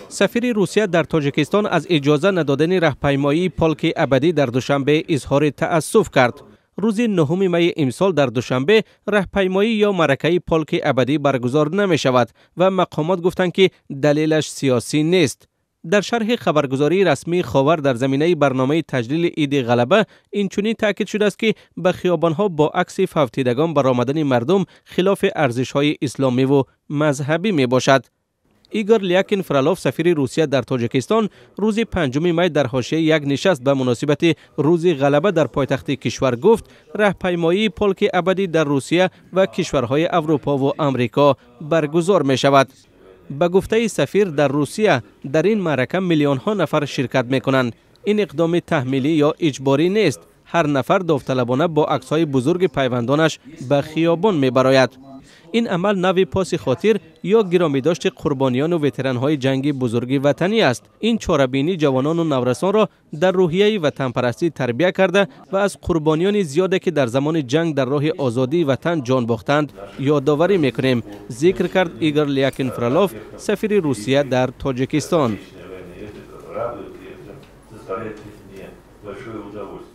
Сафири Русия дар Тоҷикистон аз иҷоза надодани раҳпаймоии Полки Абадӣ дар Душанбе изҳори таассуф кард. Рӯзи 9 майи имсол дар Душанбе раҳпаймоӣ ё маъракаи Полки Абадӣ баргузор намешавад ва мақомот гуфтанд, ки далелаш сиёсӣ нест. Дар шарҳи хабаргузории расмии Ховар дар заминаи барномаи таҷлили Иди Ғалаба инчунин таъкид шудааст, ки ба хиёбонҳо бо акси фавтидагон баромадани мардум хилофи арзишҳои исломиву мазҳабӣ мебошад. Игор Лякин Фролов, сафири Русия дар Тоҷикистон, рӯзи 5 май дар ҳошияи як нишаст ба муносибати Рӯзи Ғалаба дар пойтахти кишвар гуфт, раҳпаймоии Полки Абадӣ дар Русия ва кишварҳои Аврупову Амрико баргузор мешавад. Ба гуфтаи сафир, дар Русия дар ин маърака миллионҳо нафар ширкат мекунанд. Ин иқдоми таҳмилӣ ё иҷборӣ нест. Ҳар нафар довталабона бо аксҳои бузурги пайвандонаш ба хиёбон мебарояд. Ин амал навъи поси хотир ё гиромидошти қурбониёну ветеранҳои ҷанги бузурги ватанӣ аст. Ин чорабинӣ ҷавонону наврасонро дар рӯҳияи ватанпарастӣ тарбия карда ва аз қурбониёни зиёде, ки дар замони ҷанг дар роҳи озодии ватан ҷон бохтанд, ёдоварӣ мекунем, зикр кард Игор Лякин Фролов, сафири Русия дар Тоҷикистон. Радует, и это доставляет мне большое удовольствие.